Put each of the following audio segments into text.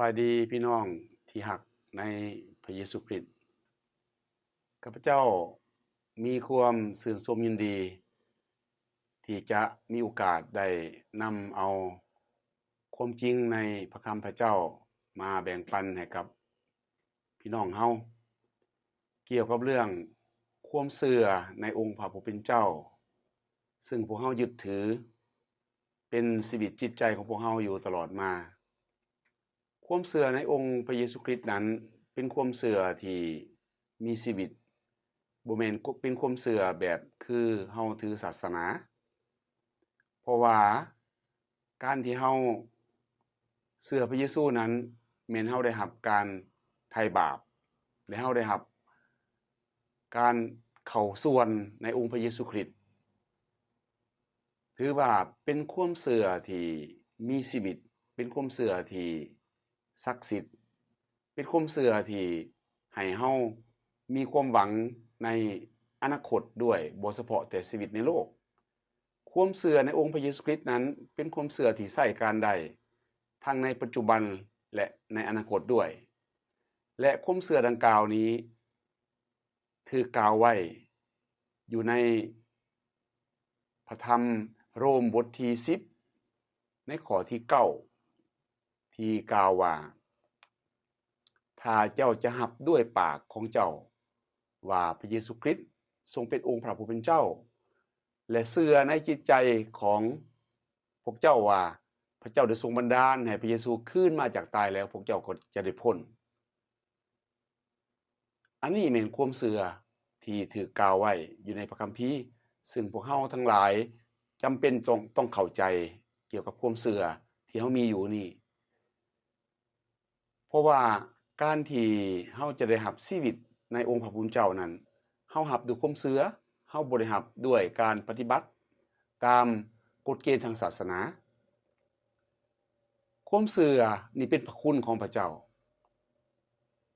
ບາຍດີພີ່ນ້ອງທີ່ຮັກໃນພະເຢຊູຄຣິດ. ຂ້າພະເຈົ້າມີຄວາມຊື່ນຊົມຍິນດີທີ່ຈະມີໂອກາດໄດ້ນຳເອົາຄວາມຈິງໃນພະຄຳພະເຈົ້າມາແບ່ງປັນໃຫ້ກັບພີ່ນ້ອງເຮົາ ກ່ຽວກັບເລື່ອງຄວາມເຊື່ອໃນອົງພະຜູ້ເປັນເຈົ້າ ເຊິ່ງພວກເຮົາຍຶດຖືເປັນຊີວິດຈິດໃຈຂອງພວກເຮົາຢູ່ຕະຫຼອດມາ. ຄວາມເຊື່ອໃນອົງພະເຢຊູຄຣິດນັ້ນ ເປັນຄວາມເຊື່ອທີ່ມີຊີວິດ, ບໍ່ແມ່ນເປັນຄວາມເຊື່ອແບບຄືເຮົາຖືສາສະໜາ. ເພາະວ່າການທີ່ເຮົາເຊື່ອພະເຢຊູນັ້ນ ແມ່ນເຮົາໄດ້ຮັບການໄຖ່ບາບ ແລະ ເຮົາໄດ້ຮັບການເຂົ້າສ່ວນໃນອົງພະເຢຊູຄຣິດ. ຖືວ່າເປັນຄວາມເຊື່ອທີ່ມີຊີວິດ, ເປັນຄວາມເຊື່ອທີ່ສັກສິດ, ເປັນຄວາມເຊື່ອທີ່ໃຫ້ເຮົາມີຄວາມຫວັງໃນອະນາຄົດດ້ວຍ, ບໍ່ສະເພາະແຕ່ຊີວິດໃນໂລກ. ຄວາມເຊື່ອໃນອົງພະເຢຊູຄຣິດນັ້ນ ເປັນຄວາມເຊື່ອທີ່ໃຊ້ການໄດ້ທັງໃນປັດຈຸບັນ ແລະ ໃນອະນາຄົດດ້ວຍ. ແລະ ຄວາມເຊື່ອດັ່ງກ່າວນີ້ ຖືກກ່າວໄວ້ຢູ່ໃນພະທຳໂຣມບົດທີສິບ ໃນຂໍ້ທີເກົ້າ ທີ່ກ່າວວ່າ ຖ້າເຈົ້າຈະຮັບດ້ວຍປາກຂອງເຈົ້າວ່າພະເຢຊູຄຣິດຊົງເປັນອົງພະຜູ້ເປັນເຈົ້າ ແລະ ເຊື່ອໃນຈິດໃຈຂອງພວກເຈົ້າວ່າພະເຈົ້າໄດ້ຊົງບັນດານໃຫ້ພະເຢຊູຄືນມາຈາກຕາຍແລ້ວ ພວກເຈົ້າກໍຈະໄດ້ພົ້ນ. ອັນນີ້ແມ່ນຄວາມເຊື່ອທີ່ຖືກກ່າວໄວ້ຢູ່ໃນພະຄຳພີ ເຊິ່ງພວກເຮົາທັງຫຼາຍຈຳເປັນຕ້ອງ, ຕ້ອງເຂົ້າໃຈກ່ຽວກັບຄວາມເຊື່ອທີ່ເຮົາມີຢູ່ນີ້. ເພາະວ່າການທີ່ເຮົາຈະໄດ້ຮັບຊີວິດໃນອົງພະຜູ້ເປັນເຈົ້ານັ້ນ ເຮົາຮັບດ້ວຍຄວາມເຊື່ອ, ເຮົາບໍ່ໄດ້ຮັບດ້ວຍການປະຕິບັດຕາມກົດເກນທາງສາສະໜາ. ຄວາມເຊື່ອນີ້ເປັນພະຄຸນຂອງພະເຈົ້າ.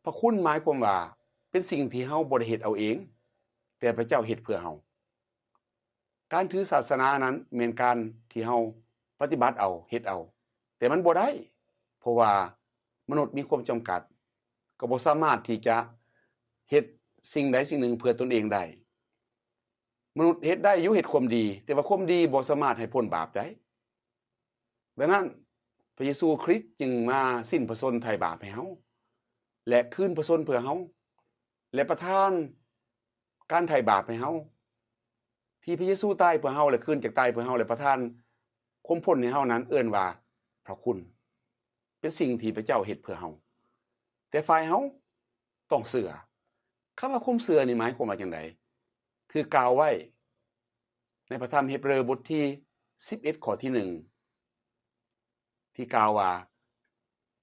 ພະຄຸນໝາຍຄວາມວ່າເປັນສິ່ງທີ່ເຮົາບໍ່ໄດ້ເຮັດເອົາເອງ, ແຕ່ພະເຈົ້າເຮັດເພື່ອເຮົາ. ການຖືສາສະໜານັ້ນແມ່ນການທີ່ເຮົາປະຕິບັດເອົາ, ເຮັດເອົາ, ແຕ່ມັນບໍ່ໄດ້, ເພາະວ່າມະນຸດມີຄວາມຈຳກັດ, ກໍບໍ່ສາມາດທີ່ຈະເຮັດສິ່ງໃດສິ່ງໜຶ່ງເພື່ອຕົນເອງໄດ້. ມະນຸດເຮັດໄດ້ຢູ່, ເຮັດຄວາມດີ, ແຕ່ວ່າຄວາມດີບໍ່ສາມາດໃຫ້ພົ້ນບາບໄດ້. ດັ່ງນັ້ນ, ພະເຢຊູຄຣິດຈຶ່ງມາສິ້ນພະຊົນໄຖ່ບາບໃຫ້ເຮົາ ແລະ ຄືນພະຊົນເພື່ອເຮົາ ແລະ ປະທານການໄຖ່ບາບໃຫ້ເຮົາ. ທີ່ພະເຢຊູຕາຍເພື່ອເຮົາ ແລະ ຄືນຈາກຕາຍເພື່ອເຮົາ ແລະ ປະທານຄວາມພົ້ນໃຫ້ເຮົານັ້ນ ເອີ້ນວ່າພະຄຸນ, ເປັນສິ່ງທີ່ພະເຈົ້າເຮັດເພື່ອເຮົາ, ແຕ່ຝ່າຍເຮົາ ຕ້ອງເຊື່ອ. ຄຳວ່າຄວາມເຊື່ອນີ້ໝາຍຄວາມວ່າຈັ່ງໃດ? ຄືກ່າວໄວ້ໃນພະທຳເຮັບເຣີບົດທີສິບເອັດ ຂໍ້ທີໜຶ່ງ ທີ່ກ່າວວ່າ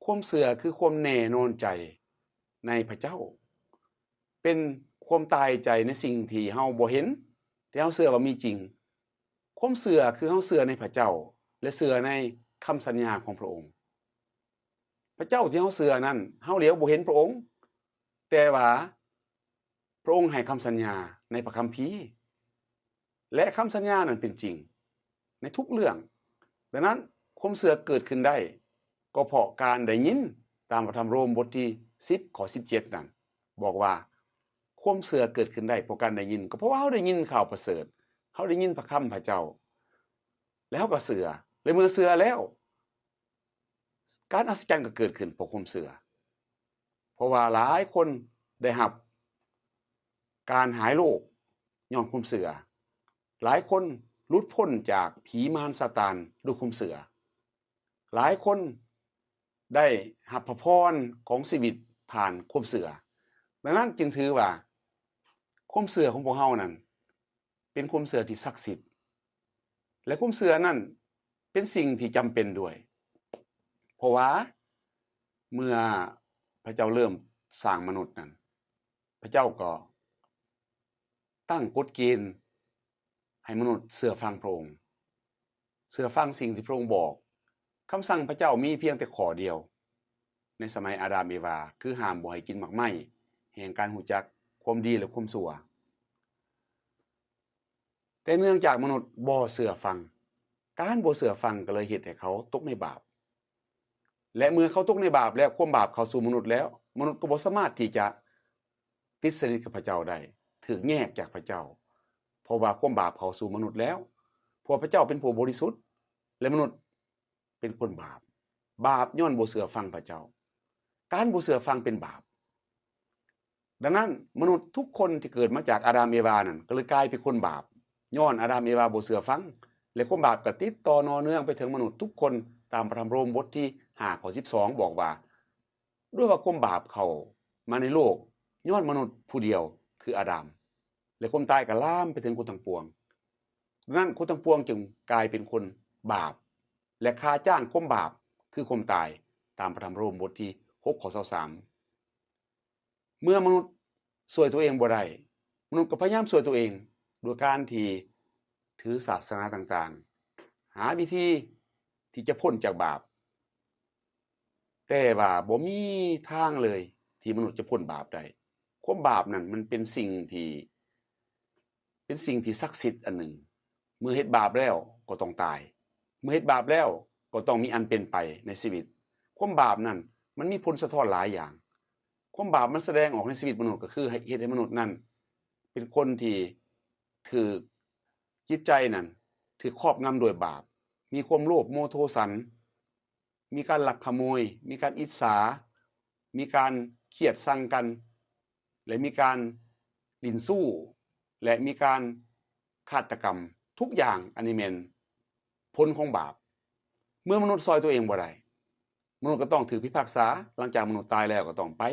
ຄວາມເຊື່ອຄືຄວາມແນ່ນອນໃຈໃນພະເຈົ້າ, ເປັນຄວາມຕາຍໃຈໃນສິ່ງທີ່ເຮົາບໍ່ເຫັນ ແຕ່ເຮົາເຊື່ອວ່າມີຈິງ. ຄວາມເຊື່ອຄືເຮົາເຊື່ອໃນພະເຈົ້າ ແລະ ເຊື່ອໃນຄຳສັນຍາຂອງພະອົງ. ພະເຈົ້າທີ່ເຮົາເຊື່ອນັ້ນ, ເຮົາຫຼຽວບໍ່ເຫັນພະອົງ, ແຕ່ວ່າພະອົງໃຫ້ຄຳສັນຍາໃນພະຄຳພີ ແລະ ຄຳສັນຍານັ້ນເປັນຈິງໃນທຸກເລື່ອງ. ດັ່ງນັ້ນ, ຄວາມເຊື່ອເກີດຂຶ້ນໄດ້ກໍເພາະການໄດ້ຍິນ, ຕາມພະທຳໂຣມບົດທີສິບ ຂໍ້ສິບເຈັດນັ້ນ ບອກວ່າ ຄວາມເຊື່ອເກີດຂຶ້ນໄດ້ເພາະການໄດ້ຍິນ, ກໍເພາະວ່າເຮົາໄດ້ຍິນຂ່າວປະເສີດ, ເຮົາໄດ້ຍິນພະຄຳພະເຈົ້າ ແລ້ວເຮົາກໍເຊື່ອ, ແລະ ເມື່ອເຊື່ອແລ້ວ ການອັດສະຈັນກໍເກີດຂຶ້ນເພາະຄວາມເຊື່ອ. ເພາະວ່າຫຼາຍຄົນໄດ້ຮັບການຫາຍໂລກຍ້ອນຄວາມເຊື່ອ. ຫຼາຍຄົນຫຼຸດພົ້ນຈາກຜີມານຊາຕານດ້ວຍຄວາມເຊື່ອ. ຫຼາຍຄົນໄດ້ຮັບພະພອນຂອງຊີວິດຜ່ານຄວາມເຊື່ອ. ດັ່ງນັ້ນຈຶ່ງຖືວ່າຄວາມເຊື່ອຂອງພວກເຮົານັ້ນ ເປັນຄວາມເຊື່ອທີ່ສັກສິດ ແລະ ຄວາມເຊື່ອນັ້ນເປັນສິ່ງທີ່ຈຳເປັນດ້ວຍ. ເພາະວ່າເມື່ອພະເຈົ້າເລີ່ມສ້າງມະນຸດນັ້ນ, ພະເຈົ້າກໍຕັ້ງກົດເກນໃຫ້ມະນຸດເຊື່ອຟັງພະອົງ, ເຊື່ອຟັງສິ່ງທີ່ພະອົງບອກ. ຄຳສັ່ງພະເຈົ້າມີພຽງແຕ່ຂໍ້ດຽວໃນສະໄໝອາດາມເອວາ, ຄືຫ້າມບໍ່ໃຫ້ກິນໝາກໄມ້ແຫ່ງການຮູ້ຈັກຄວາມດີ ແລະ ຄວາມຊົ່ວ. ແຕ່ເນື່ອງຈາກມະນຸດບໍ່ເຊື່ອຟັງ, ການບໍ່ເຊື່ອຟັງກໍເລີຍເຮັດໃຫ້ເຂົາຕົກໃນບາບ. ແລະ ເມື່ອເຂົາຕົກໃນບາບແລ້ວ ຄວາມບາບເຂົ້າສູ່ມະນຸດແລ້ວ ມະນຸດກໍບໍ່ສາມາດທີ່ຈະຕິດສະໜິດກັບພະເຈົ້າໄດ້ ຖືກແຍກຈາກພະເຈົ້າ ເພາະວ່າຄວາມບາບເຂົ້າສູ່ມະນຸດແລ້ວ ເພາະວ່າພະເຈົ້າເປັນຜູ້ບໍລິສຸດ ແລະ ມະນຸດເປັນຄົນບາບ ບາບຍ້ອນບໍ່ເຊື່ອຟັງພະເຈົ້າ. ການບໍ່ເຊື່ອຟັງເປັນບາບ. ດັ່ງນັ້ນ ມະນຸດທຸກຄົນທີ່ເກີດມາຈາກອາດາມເອວານັ້ນ ກໍເລີຍກາຍເປັນຄົນບາບ ຍ້ອນອາດາມເອວາບໍ່ເຊື່ອຟັງ ແລະ ຄວາມບາບກໍຕິດຕໍ່ໜໍ່ເນື່ອງໄປເຖິງມະນຸດທຸກຄົນ ຕາມພະທຳໂຣມບົດທີຫ້າ ຂໍ້ສິບສອງ ບອກວ່າ ດ້ວຍວ່າຄວາມບາບເຂົ້າມາໃນໂລກຍ້ອນມະນຸດຜູ້ດຽວຄືອາດາມ ແລະ ຄວາມຕາຍກໍລາມໄປເຖິງຄົນທັງປວງ. ດັ່ງນັ້ນ ຄົນທັງປວງຈຶ່ງກາຍເປັນຄົນບາບ ແລະ ຄ່າຈ້າງຄວາມບາບຄືຄວາມຕາຍ ຕາມພະທຳໂຣມບົດທີຫົກ ຂໍ້ຊາວສາມ. ເມື່ອມະນຸດຊ່ວຍຕົວເອງບໍ່ໄດ້ ມະນຸດກໍພະຍາຍາມຊ່ວຍຕົວເອງ ໂດຍການທີ່ຖືສາສະໜາຕ່າງໆ ຫາວິທີທີ່ຈະພົ້ນຈາກບາບ ແຕ່ວ່າບໍ່ມີທາງເລີຍທີ່ມະນຸດຈະພົ້ນບາບໄດ້. ຄວາມບາບນັ້ນມັນເປັນສິ່ງທີ່ ເປັນສິ່ງທີ່ສັກສິດອັນໜຶ່ງ. ເມື່ອເຮັດບາບແລ້ວກໍຕ້ອງຕາຍ. ເມື່ອເຮັດບາບແລ້ວກໍຕ້ອງມີອັນເປັນໄປໃນຊີວິດ. ຄວາມບາບນັ້ນມັນມີຜົນສະທ້ອນຫຼາຍຢ່າງ. ຄວາມບາບມັນສະແດງອອກໃນຊີວິດມະນຸດ ກໍຄືໃຫ້ ເຮັດໃຫ້ມະນຸດນັ້ນເປັນຄົນທີ່ຖືກ ຈິດໃຈນັ້ນຖືກຄອບງຳໂດຍບາບ, ມີຄວາມໂລບໂມໂທສັນ, ມີການລັກຂະໂມຍ, ມີການອິດສາ, ມີການຄຽດຊັງກັນ ແລະ ມີການຫຼິ້ນຊູ້ ແລະ ມີການຄາດຕະກຳ. ທຸກຢ່າງອັນນີ້ແມ່ນຜົນຂອງບາບ. ເມື່ອມະນຸດຊ່ອຍຕົວເອງບໍ່ໄດ້, ມະນຸດກໍຕ້ອງຖືກພິພາກສາ. ຫຼັງຈາກມະນຸດຕາຍແລ້ວ ກໍຕ້ອງໄປ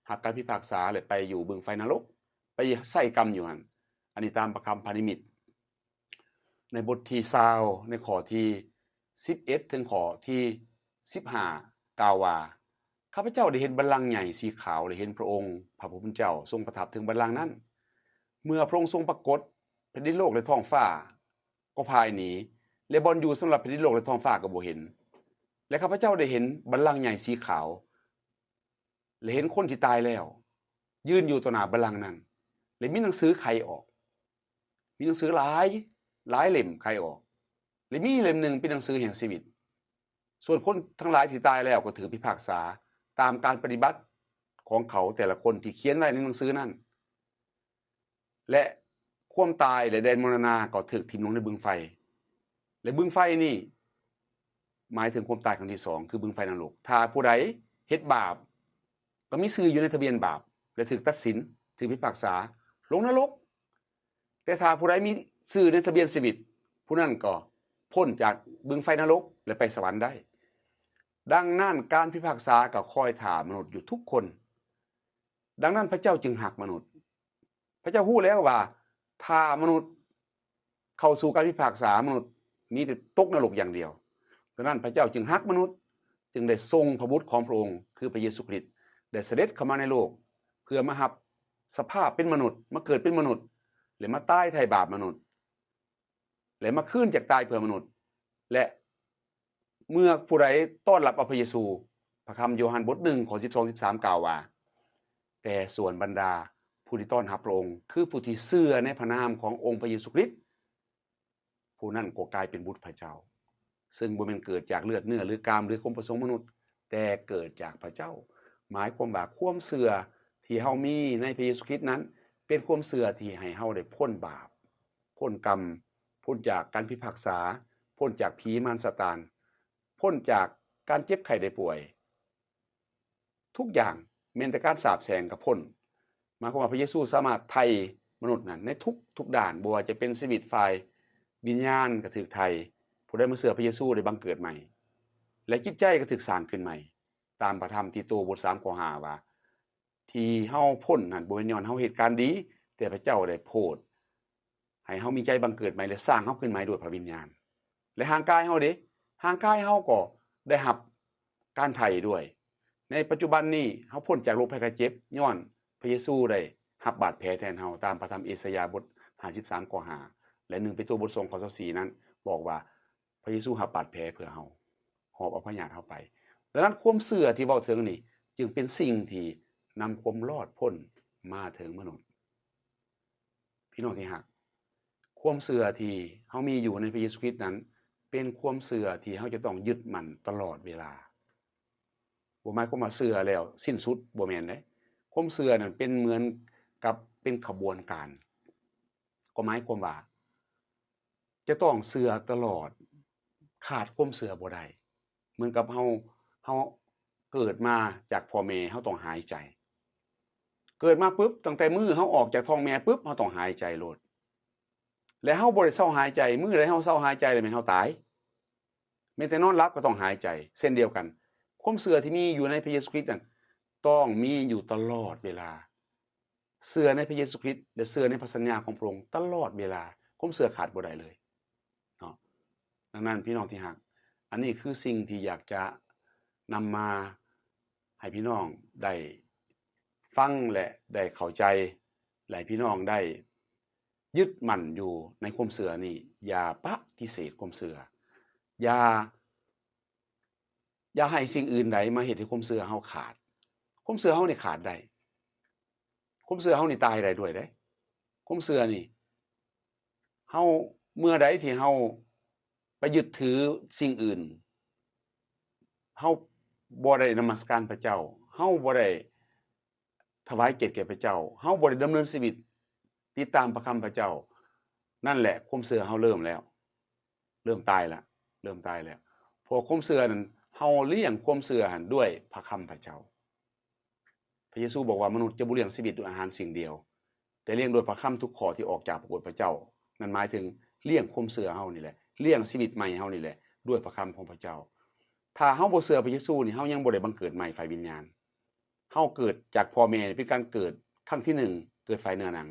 ຮັບການພິພາກສາ ແລະ ໄປຢູ່ບຶງໄຟນະລົກ, ໄປໃຊ້ກຳຢູ່ຫັ້ນ. ອັນນີ້ຕາມພະຄຳພະນິມິດ ໃນບົດທີຊາວ ໃນຂໍ້ທີສິບເອັດ ເຖິງຂໍ້ທີສິບຫ້າ ກ່າວວ່າ, ຂ້າພະເຈົ້າໄດ້ເຫັນບັນລັງໃຫຍ່ສີຂາວ ແລະ ເຫັນພະອົງພະຜູ້ເປັນເຈົ້າຊົງປະທັບເທິງບັນລັງນັ້ນ. ເມື່ອພະອົງຊົງປາກົດ, ແຜ່ນດິນໂລກ ແລະ ທ້ອງຟ້າກໍພາຍໜີ, ແລະ ບ່ອນຢູ່ສຳລັບແຜ່ນດິນໂລກ ແລະ ທ້ອງຟ້າກໍບໍ່ເຫັນ. ແລະ ຂ້າພະເຈົ້າໄດ້ເຫັນບັນລັງໃຫຍ່ສີຂາວ ແລະ ເຫັນຄົນທີ່ຕາຍແລ້ວ ຢືນຢູ່ຕໍ່ໜ້າບັນລັງນັ້ນ ແລະ ມີໜັງສືໄຂອອກ. ມີໜັງສືຫຼາຍ, ຫຼາຍເຫຼັ້ມໄຂອອກ ແລະ ມີເຫຼັ້ມໜຶ່ງເປັນໜັງສືແຫ່ງຊີວິດ. ສ່ວນຄົນທັງຫຼາຍທີ່ຕາຍແລ້ວກໍຖືກພິພາກສາຕາມການປະຕິບັດຂອງເຂົາແຕ່ລະຄົນທີ່ຂຽນໄວ້ໃນໜັງສືນັ້ນ ແລະ ຄວາມຕາຍ ແລະ ແດນມໍລະນາກໍຖືກຖິ້ມລົງໃນບຶງໄຟ ແລະ ບຶງໄຟນີ້ໝາຍເຖິງຄວາມຕາຍຄັ້ງທີສອງ ຄືບຶງໄຟນະລົກ. ຖ້າຜູ້ໃດເຮັດບາບ ກໍມີຊື່ຢູ່ໃນທະບຽນບາບ ແລະ ຖືກຕັດສິນ, ຖືກພິພາກສາລົງນະລົກ. ແຕ່ຖ້າຜູ້ໃດມີຊື່ໃນທະບຽນຊີວິດ, ຜູ້ນັ້ນກໍພົ້ນຈາກບຶງໄຟນະລົກ ແລະ ໄປສະຫວັນໄດ້. ດັ່ງນັ້ນ ການພິພາກສາກໍຄອຍຖ້າມະນຸດຢູ່ທຸກຄົນ. ດັ່ງນັ້ນ ພະເຈົ້າຈຶ່ງຮັກມະນຸດ. ພະເຈົ້າຮູ້ແລ້ວວ່າ ຖ້າມະນຸດເຂົ້າສູ່ການພິພາກສາ, ມະນຸດມີແຕ່ຕົກນະລົກຢ່າງດຽວ. ດັ່ງນັ້ນ ພະເຈົ້າຈຶ່ງຮັກມະນຸດ, ຈຶ່ງໄດ້ສົ່ງພະບຸດຂອງພະອົງ ຄືພະເຢຊູຄຣິດ ໄດ້ສະເດັດເຂົ້າມາໃນໂລກ ເພື່ອມາຮັບສະພາບເປັນມະນຸດ, ມາເກີດເປັນມະນຸດ ແລະ ມາຕາຍໄຖ່ບາບມະນຸດ ແລະ ມາຄືນຈາກຕາຍເພື່ອມະນຸດ. ແລະ ເມື່ອຜູ້ໃດຕ້ອນຮັບເອົາພະເຢຊູ, ພະຄຳໂຢຮັນບົດໜຶ່ງ ຂໍ້ສິບສອງ ສິບສາມ ກ່າວວ່າ, ແຕ່ສ່ວນບັນດາຜູ້ທີ່ຕ້ອນຮັບພະອົງ ຄືຜູ້ທີ່ເຊື່ອໃນພະນາມຂອງອົງພະເຢຊູຄຣິດ, ຜູ້ນັ້ນກໍກາຍເປັນບຸດພະເຈົ້າ, ເຊິ່ງບໍ່ແມ່ນເກີດຈາກເລືອດເນື້ອ ຫຼື ກາມ ຫຼື ຄວາມປະສົງມະນຸດ, ແຕ່ເກີດຈາກພະເຈົ້າ. ໝາຍຄວາມວ່າຄວາມເຊື່ອທີ່ເຮົາມີໃນພະເຢຊູຄຣິດນັ້ນ ເປັນຄວາມເຊື່ອທີ່ໃຫ້ເຮົາໄດ້ພົ້ນບາບ, ພົ້ນກຳ, ພົ້ນຈາກການພິພາກສາ, ພົ້ນຈາກຜີມານຊາຕານ, ພົ້ນຈາກການເຈັບໄຂ້ໄດ້ປ່ວຍ. ທຸກຢ່າງແມ່ນແຕ່ການສາບແຊ່ງກໍພົ້ນ. ໝາຍຄວາມວ່າພະເຢຊູສາມາດໄຖ່ມະນຸດນັ້ນໃນທຸກໆດ້ານ, ບໍ່ວ່າຈະເປັນຊີວິດຝ່າຍວິນຍານກໍຖືກໄຖ່, ຜູ້ໃດມາເຊື່ອພະເຢຊູໄດ້ບັງເກີດໃໝ່ ແລະ ຈິດໃຈກໍຖືກສ້າງຂຶ້ນໃໝ່. ຕາມພະທຳຕີໂຕບົດສາມ ຂໍ້ຫ້າ ວ່າ, ທີ່ເຮົາພົ້ນນັ້ນ ບໍ່ແມ່ນຍ້ອນເຮົາເຮັດການດີ, ແຕ່ພະເຈົ້າໄດ້ໂຜດ ໃຫ້ເຮົາມີໃຈບັງເກີດໃໝ່ ແລະ ສ້າງເຮົາຂຶ້ນໃໝ່ດ້ວຍພະວິນຍານ. ແລະ ຮ່າງກາຍເຮົາເດ? ຮ່າງກາຍເຮົາກໍໄດ້ຮັບການໄຖ່ດ້ວຍ. ໃນປັດຈຸບັນນີ້ ເຮົາພົ້ນຈາກໂລກໄພໄຂ້ເຈັບ ຍ້ອນພະເຢຊູໄດ້ຮັບບາດແຜແທນເຮົາ, ຕາມພະທຳເອສາຍາບົດຫ້າສິບສາມ ຂໍ້ຫ້າ ແລະ ໜຶ່ງເປໂຕບົດສອງ ຂໍ້ຊາວສີ່ນັ້ນ ບອກວ່າ ພະເຢຊູຮັບບາດແຜເພື່ອເຮົາ, ຫອບເອົາພະຍາດເຮົາໄປ. ດັ່ງນັ້ນ ຄວາມເຊື່ອທີ່ເວົ້າເຖິງນີ້ ຈຶ່ງເປັນສິ່ງທີ່ນຳຄວາມລອດພົ້ນມາເຖິງມະນຸດ. ພີ່ນ້ອງທີ່ຮັກ, ຄວາມເຊື່ອທີ່ເຮົາມີຢູ່ໃນພະເຢຊູຄຣິດນັ້ນ ເປັນຄວາມເຊື່ອທີ່ເຮົາຈະຕ້ອງຍຶດໝັ້ນຕະຫຼອດເວລາ. ບໍ່ໝາຍຄວາມວ່າເຊື່ອແລ້ວສິ້ນສຸດ, ບໍ່ແມ່ນເດ້. ຄວາມເຊື່ອນັ້ນເປັນເໝືອນກັບເປັນຂະບວນການ, ກໍໝາຍຄວາມວ່າຈະຕ້ອງເຊື່ອຕະຫຼອດ, ຂາດຄວາມເຊື່ອບໍ່ໄດ້. ເໝືອນກັບເຮົາ, ເຮົາເກີດມາຈາກພໍ່ແມ່, ເຮົາຕ້ອງຫາຍໃຈ. ເກີດມາປຶບ, ຕັ້ງແຕ່ມື້ເຮົາອອກຈາກທ້ອງແມ່ປຶບ, ເຮົາຕ້ອງຫາຍໃຈໂລດ. ແລະ ເຮົາບໍ່ໄດ້ເຊົາຫາຍໃຈ, ມື້ໃດເຮົາເຊົາຫາຍໃຈ ແລ້ວແມ່ນເຮົາຕາຍ. ແມ້ແຕ່ນອນຫຼັບກໍຕ້ອງຫາຍໃຈເຊັ່ນດຽວກັນ. ຄວາມເຊື່ອທີ່ມີຢູ່ໃນພະເຢຊູຄຣິດນັ້ນ ຕ້ອງມີຢູ່ຕະຫຼອດເວລາ. ເຊື່ອໃນພະເຢຊູຄຣິດ ແລະ ເຊື່ອໃນພະສັນຍາຂອງພະອົງຕະຫຼອດເວລາ. ຄວາມເຊື່ອຂາດບໍ່ໄດ້ເລີຍເນາະ. ດັ່ງນັ້ນ ພີ່ນ້ອງທີ່ຮັກ, ອັນນີ້ຄືສິ່ງທີ່ຢາກຈະນຳມາໃຫ້ພີ່ນ້ອງໄດ້ຟັງ ແລະ ໄດ້ເຂົ້າໃຈ, ແລະ ໃຫ້ພີ່ນ້ອງໄດ້ ຍຶດໝັ້ນຢູ່ໃນຄວາມເຊື່ອນີ້, ຢ່າປະຕິເສດຄວາມເຊື່ອ, ຢ່າ, ຢ່າໃຫ້ສິ່ງອື່ນໃດມາເຮັດໃຫ້ຄວາມເຊື່ອເຮົາຂາດ. ຄວາມເຊື່ອເຮົານີ້ຂາດໄດ້, ຄວາມເຊື່ອເຮົານີ້ຕາຍໄດ້ດ້ວຍເດ້. ຄວາມເຊື່ອນີ້ ເຮົາ, ເມື່ອໃດທີ່ເຮົາໄປຍຶດຖືສິ່ງອື່ນ, ເຮົາບໍ່ໄດ້ນະມັດສະການພະເຈົ້າ, ເຮົາບໍ່ໄດ້ ຖວາຍກຽດແກ່ພະເຈົ້າ, ເຮົາບໍ່ໄດ້ດຳເນີນຊີວິດຕິດຕາມພະຄຳພະເຈົ້າ, ນັ້ນແຫຼະຄວາມເຊື່ອເຮົາເລີ່ມແລ້ວ, ເລີ່ມຕາຍລະ, ເລີ່ມຕາຍແລ້ວ. ເພາະຄວາມເຊື່ອນັ້ນ, ເຮົາລ້ຽງຄວາມເຊື່ອຫັ້ນດ້ວຍພະຄຳພະເຈົ້າ. ພະເຢຊູບອກວ່າ ມະນຸດຈະບໍ່ລ້ຽງຊີວິດດ້ວຍອາຫານສິ່ງດຽວ, ແຕ່ລ້ຽງດ້ວຍພະຄຳທຸກຂໍ້ທີ່ອອກຈາກພະໂອດພະເຈົ້າ. ນັ້ນໝາຍເຖິງລ້ຽງຄວາມເຊື່ອເຮົານີ້ແຫຼະ, ລ້ຽງຊີວິດໃໝ່ເຮົານີ້ແຫຼະ ດ້ວຍພະຄຳຂອງພະເຈົ້າ. ຖ້າເຮົາບໍ່ເຊື່ອພະເຢຊູນີ້, ເຮົາຍັງບໍ່ໄດ້ບັງເກີດໃໝ່ຝ່າຍວິນຍານ. ເຮົາເກີດຈາກພໍ່ແມ່ເປັນການເກີດຄັ້ງທີໜຶ່ງ, ເກີດຝ່າຍເນື້ອໜັງ.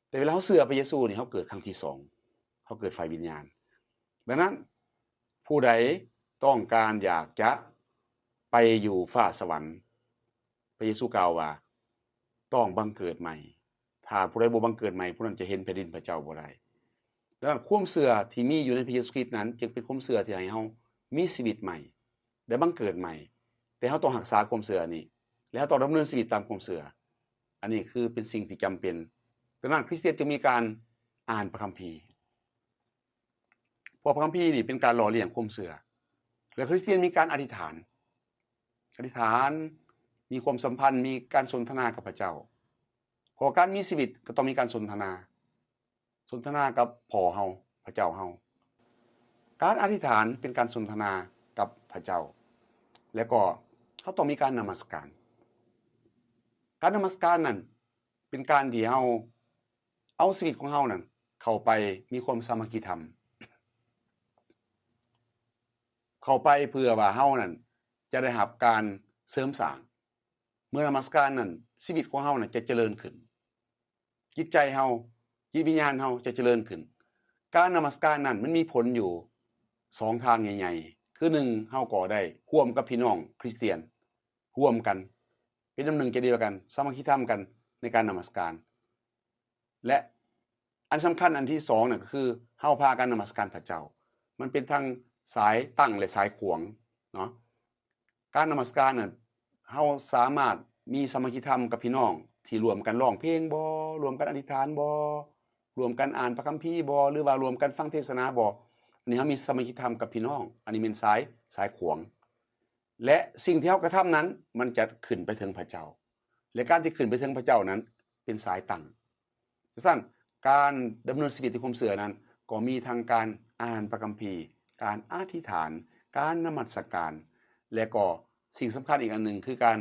ແຕ່ເວລາເຮົາເຊື່ອພະເຢຊູນີ້, ເຮົາເກີດຄັ້ງທີສອງ, ເຮົາເກີດຝ່າຍວິນຍານ. ດັ່ງນັ້ນ, ຜູ້ໃດຕ້ອງການຢາກຈະໄປຢູ່ຟ້າສະຫວັນ, ພະເຢຊູກ່າວວ່າ ຕ້ອງບັງເກີດໃໝ່. ຖ້າຜູ້ໃດບໍ່ບັງເກີດໃໝ່, ຜູ້ນັ້ນຈະເຫັນແຜ່ນດິນພະເຈົ້າບໍ່ໄດ້. ດັ່ງນັ້ນ, ຄວາມເຊື່ອທີ່ມີຢູ່ໃນພະເຢຊູຄຣິດນັ້ນ ຈຶ່ງເປັນຄວາມເຊື່ອທີ່ໃຫ້ເຮົາມີຊີວິດໃໝ່, ໄດ້ບັງເກີດໃໝ່. ແຕ່ເຮົາຕ້ອງຮັກສາຄວາມເຊື່ອນີ້ ແລະ ເຮົາຕ້ອງດຳເນີນຊີວິດຕາມຄວາມເຊື່ອ. ອັນນີ້ຄືເປັນສິ່ງທີ່ຈຳເປັນ. ດັ່ງນັ້ນ, ຄຣິສຕຽນຈຶ່ງມີການອ່ານພະຄຳພີ. ເພາະພະຄຳພີນີ້ເປັນການຫຼໍ່ລ້ຽງຄວາມເຊື່ອ ແລະ ຄຣິສຕຽນມີການອະທິຖານ, ອະທິຖານ, ມີຄວາມສຳພັນ, ມີການສົນທະນາກັບພະເຈົ້າ. ເພາະການມີຊີວິດກໍຕ້ອງມີການສົນທະນາ, ສົນທະນາກັບພໍ່ເຮົາ, ພະເຈົ້າເຮົາ. ການອະທິຖານເປັນການສົນທະນາກັບພະເຈົ້າ, ແລະ ກໍເຮົາຕ້ອງມີການນະມັດສະການ. ການນະມັດສະການນັ້ນ ເປັນການທີ່ເຮົາເອົາຊີວິດຂອງເຮົານັ້ນເຂົ້າໄປມີຄວາມສາມັກຄີທຳ, ເຂົ້າໄປເພື່ອວ່າເຮົານັ້ນຈະໄດ້ຮັບການເສີມສ້າງ. ເມື່ອນະມັດສະການນັ້ນ, ຊີວິດຂອງເຮົານັ້ນຈະຈະເລີນຂຶ້ນ, ຈິດໃຈເຮົາ, ຈິດວິນຍານເຮົາຈະຈະເລີນຂຶ້ນ. ການນະມັດສະການນັ້ນມັນມີຜົນຢູ່ສອງທາງໃຫຍ່ໆ. ຄືໜຶ່ງ, ເຮົາກໍໄດ້ຮ່ວມກັບພີ່ນ້ອງຄຣິສຕຽນ, ຮ່ວມກັນ ເປັນນ້ຳໜຶ່ງໃຈດຽວກັນ, ສາມັກຄີທຳກັນໃນການນະມັດສະການ. ແລະ ອັນສຳຄັນອັນທີສອງນັ້ນກໍຄື ເຮົາພາກັນນະມັດສະການພະເຈົ້າ. ມັນເປັນທັງສາຍຕັ້ງ ແລະ ສາຍຂວາງເນາະ. ການນະມັດສະການນັ້ນ ເຮົາສາມາດມີສາມັກຄີທຳກັບພີ່ນ້ອງທີ່ຮ່ວມກັນຮ້ອງເພງບໍ, ຮ່ວມກັນອະທິຖານບໍ, ຮ່ວມກັນອ່ານພະຄຳພີບໍ, ຫຼືວ່າຮ່ວມກັນຟັງເທດສະໜາບໍ. ອັນນີ້ເຮົາມີສາມັກຄີທຳກັບພີ່ນ້ອງ, ອັນນີ້ແມ່ນສາຍ, ສາຍຂວາງ. ແລະ ສິ່ງທີ່ເຮົາກະທຳນັ້ນ ມັນຈະຂຶ້ນໄປເຖິງພະເຈົ້າ ແລະ ການທີ່ຂຶ້ນໄປເຖິງພະເຈົ້ານັ້ນເປັນສາຍຕັ້ງ. ຈັ່ງຊັ້ນ ການດຳເນີນຊີວິດໃນຄວາມເຊື່ອນັ້ນ ກໍມີທັງການອ່ານພະຄຳພີ, ການອະທິຖານ, ການນະມັດສະການ ແລະ ກໍສິ່ງສຳຄັນອີກອັນໜຶ່ງ ຄືການ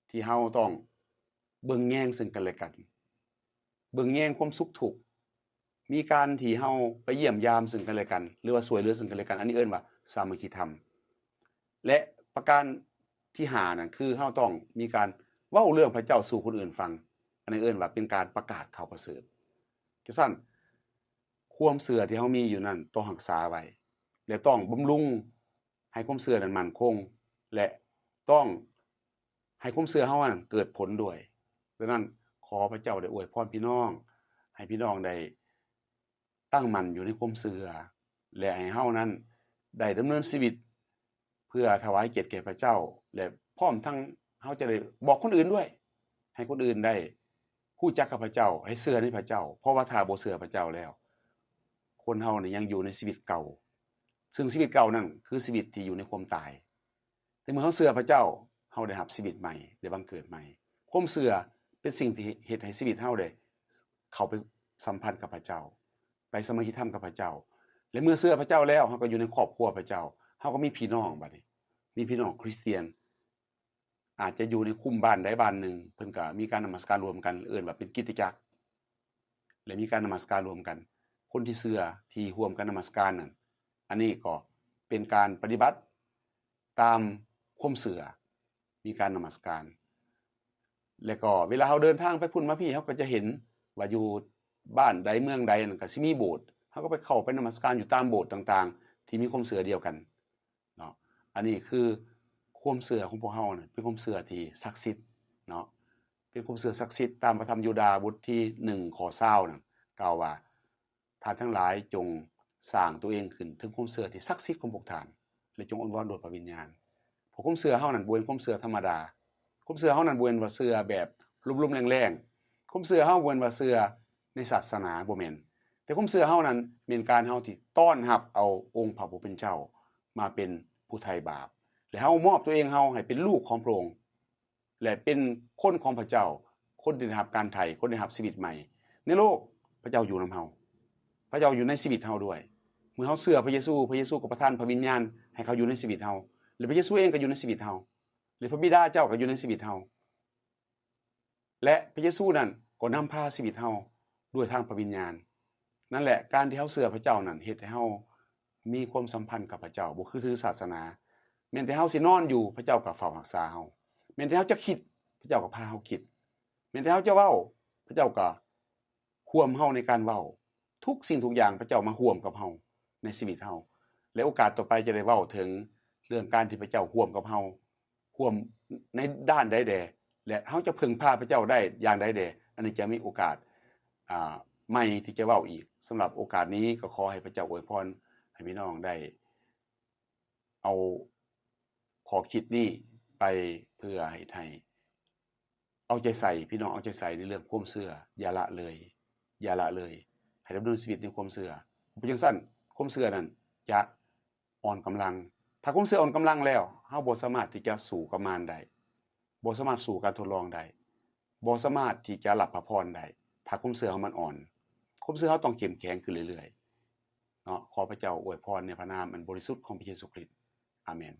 ທີ່ເຮົາຕ້ອງເບິ່ງແຍງເຊິ່ງກັນແລະກັນ, ເບິ່ງແຍງຄວາມສຸກທຸກ, ມີການທີ່ເຮົາໄປຢ້ຽມຢາມເຊິ່ງກັນແລະກັນ ຫຼືວ່າຊ່ວຍເຫຼືອເຊິ່ງກັນແລະກັນ, ອັນນີ້ເອີ້ນວ່າສາມັກຄີທຳ. ແລະ ປະການທີຫ້ານັ້ນ ຄືເຮົາຕ້ອງມີການເວົ້າເລື່ອງພະເຈົ້າສູ່ຄົນອື່ນຟັງ, ອັນນີ້ເອີ້ນວ່າເປັນການປະກາດຂ່າວປະເສີດ. ຈັ່ງຊັ້ນ ຄວາມເຊື່ອທີ່ເຮົາມີຢູ່ນັ້ນຕ້ອງຮັກສາໄວ້ ແລະ ຕ້ອງບຳລຸງ ໃຫ້ຄວາມເຊື່ອນັ້ນໝັ້ນຄົງ ແລະ ຕ້ອງໃຫ້ຄວາມເຊື່ອເຮົານັ້ນເກີດຜົນດ້ວຍ. ດັ່ງນັ້ນ ຂໍພະເຈົ້າໄດ້ອວຍພອນພີ່ນ້ອງ, ໃຫ້ພີ່ນ້ອງໄດ້ຕັ້ງໝັ້ນຢູ່ໃນຄວາມເຊື່ອ ແລະ ໃຫ້ເຮົານັ້ນໄດ້ດຳເນີນຊີວິດເພື່ອຖວາຍກຽດແກ່ພະເຈົ້າ ແລະ ພ້ອມທັງເຮົາຈະໄດ້ບອກຄົນອື່ນດ້ວຍ, ໃຫ້ຄົນອື່ນໄດ້ຮູ້ຈັກກັບພະເຈົ້າ, ໃຫ້ເຊື່ອໃນພະເຈົ້າ. ເພາະວ່າຖ້າບໍ່ເຊື່ອພະເຈົ້າແລ້ວ, ຄົນເຮົານີ້ຍັງຢູ່ໃນຊີວິດເກົ່າ, ເຊິ່ງຊີວິດເກົ່ານັ້ນຄືຊີວິດທີ່ຢູ່ໃນຄວາມຕາຍ. ແຕ່ເມື່ອເຮົາເຊື່ອພະເຈົ້າ, ເຮົາໄດ້ຮັບຊີວິດໃໝ່, ໄດ້ບັງເກີດໃໝ່. ຄວາມເຊື່ອເປັນສິ່ງທີ່ເຮັດໃຫ້ຊີວິດເຮົາໄດ້ເຂົ້າໄປສຳພັນກັບພະເຈົ້າ, ໄປສະມາທິທຳກັບພະເຈົ້າ. ແລະ ເມື່ອເຊື່ອພະເຈົ້າແລ້ວ, ເຮົາກໍຢູ່ໃນຄອບຄົວພະເຈົ້າ, ເຮົາກໍມີພີ່ນ້ອງບັດນີ້, ມີພີ່ນ້ອງຄຣິສຕຽນ. ອາດຈະຢູ່ໃນຄຸ້ມບ້ານໃດບ້ານໜຶ່ງ, ເພິ່ນກໍມີການນະມັດສະການຮ່ວມກັນ, ເອີ້ນວ່າເປັນກິດຕະຈັກ ແລະ ມີການນະມັດສະການຮ່ວມກັນ. ຄົນທີ່ເຊື່ອທີ່ຮ່ວມກັນນະມັດສະການນັ້ນ, ອັນນີ້ກໍເປັນການປະຕິບັດຕາມຄວາມເຊື່ອ, ມີການນະມັດສະການ. ແລະກໍເວລາເຮົາເດີນທາງໄປພຸ້ນມາພີ້, ເຮົາກໍຈະເຫັນວ່າຢູ່ບ້ານໃດເມືອງໃດນັ້ນກໍຊິມີໂບດ, ເຮົາກໍໄປເຂົ້າໄປນະມັດສະການຢູ່ຕາມໂບດຕ່າງໆ ທີ່ມີຄວາມເຊື່ອດຽວກັນ. ເນາະ ອັນນີ້ຄືຄວາມເຊື່ອຂອງພວກເຮົານະ ເປັນຄວາມເຊື່ອທີ່ສັກສິດເນາະ ເປັນຄວາມເຊື່ອສັກສິດ. ຕາມພະທຳຢູດາບົດທີໜຶ່ງ ຂໍ້ຊາວນັ້ນ ກ່າວວ່າ ທ່ານທັງຫຼາຍຈົ່ງສ້າງຕົວເອງຂຶ້ນເຖິງຄວາມເຊື່ອທີ່ສັກສິດຂອງພວກທ່ານ ແລະ ຈົ່ງອ້ອນວອນດ້ວຍພະວິນຍານ. ເພາະຄວາມເຊື່ອເຮົານັ້ນບໍ່ແມ່ນຄວາມເຊື່ອທຳມະດາ. ຄວາມເຊື່ອເຮົານັ້ນບໍ່ແມ່ນວ່າເຊື່ອແບບລົມໆແລງໆ. ຄວາມເຊື່ອເຮົາບໍ່ແມ່ນວ່າເຊື່ອໃນສາສະໜາ, ບໍ່ແມ່ນ. ແຕ່ຄວາມເຊື່ອເຮົານັ້ນແມ່ນການເຮົາທີ່ຕ້ອນຮັບເອົາອົງພະຜູ້ເປັນເຈົ້າມາເປັນຜູ້ໄຖ່ບາບ ແລະ ເຮົາມອບຕົວເອງເຮົາໃຫ້ເປັນລູກຂອງພະອົງ ແລະ ເປັນຄົນຂອງພະເຈົ້າ, ຄົນທີ່ໄດ້ຮັບການໄຖ່, ຄົນໄດ້ຮັບຊີວິດໃໝ່ໃນໂລກ. ພະເຈົ້າຢູ່ນຳເຮົາ, ພະເຈົ້າຢູ່ໃນຊີວິດເຮົາດ້ວຍ. ເມື່ອເຮົາເຊື່ອພະເຢຊູ, ພະເຢຊູກໍປະທານພະວິນຍານໃຫ້ເຂົາຢູ່ໃນຊີວິດເຮົາ ແລະ ພະເຢຊູເອງກໍຢູ່ໃນຊີວິດເຮົາ ແລະ ພະບິດາເຈົ້າກໍຢູ່ໃນຊີວິດເຮົາ ແລະ ພະເຢຊູນັ້ນກໍນຳພາຊີວິດເຮົາດ້ວຍທາງພະວິນຍານ. ນັ້ນແຫຼະ ການທີ່ເຮົາເຊື່ອພະເຈົ້ານັ້ນ ເຮັດໃຫ້ເຮົາມີຄວາມສຳພັນກັບພະເຈົ້າ, ບໍ່ຄືຖືສາສະໜາ. ແມ່ນແຕ່ເຮົາຊິນອນຢູ່, ພະເຈົ້າກໍເຝົ້າຮັກສາເຮົາ. ແມ່ນແຕ່ເຮົາຈະຄິດ, ພະເຈົ້າກໍພາເຮົາຄິດ. ແມ່ນແຕ່ເຮົາຈະເວົ້າ, ພະເຈົ້າກໍຮ່ວມເຮົາໃນການເວົ້າ. ທຸກສິ່ງທຸກຢ່າງ ພະເຈົ້າມາຮ່ວມກັບເຮົາໃນຊີວິດເຮົາ ແລະ ໂອກາດຕໍ່ໄປຈະໄດ້ເວົ້າເຖິງເລື່ອງການທີ່ພະເຈົ້າຮ່ວມກັບເຮົາ ຮ່ວມໃນດ້ານໃດແດ່ ແລະ ເຮົາຈະເພິ່ງພາພະເຈົ້າໄດ້ຢ່າງໃດແດ່. ອັນນີ້ຈະມີໂອກາດ ອາ ໃໝ່ທີ່ຈະເວົ້າອີກ. ສຳລັບໂອກາດນີ້ກໍຂໍໃຫ້ພະເຈົ້າອວຍພອນໃຫ້ພີ່ນ້ອງໄດ້ ເອົາຂໍ້ຄິດນີ້ໄປເພື່ອເຮັດໃຫ້ເອົາໃຈໃສ່, ພີ່ນ້ອງເອົາໃຈໃສ່ໃນເລື່ອງຄວາມເຊື່ອ, ຢ່າລະເລີຍ, ຢ່າລະເລີຍ, ໃຫ້ດຳເນີນຊີວິດໃນຄວາມເຊື່ອ. ບໍ່ຈັ່ງຊັ້ນ ຄວາມເຊື່ອນັ້ນຈະອ່ອນກຳລັງ. ຖ້າຄວາມເຊື່ອອ່ອນກຳລັງແລ້ວ, ເຮົາບໍ່ສາມາດທີ່ຈະສູ້ກັບມານໄດ້, ບໍ່ສາມາດສູ້ການທົດລອງໄດ້, ບໍ່ສາມາດທີ່ຈະຮັບພະພອນໄດ້ ຖ້າຄວາມເຊື່ອເຮົາມັນອ່ອນ. ຄວາມເຊື່ອເຮົາຕ້ອງເຂັ້ມແຂງຂຶ້ນເລື້ອຍໆເນາະ. ຂໍພະເຈົ້າອວຍພອນໃນພະນາມອັນບໍລິສຸດຂອງພະເຢຊູຄຣິດ. ອາເມນ.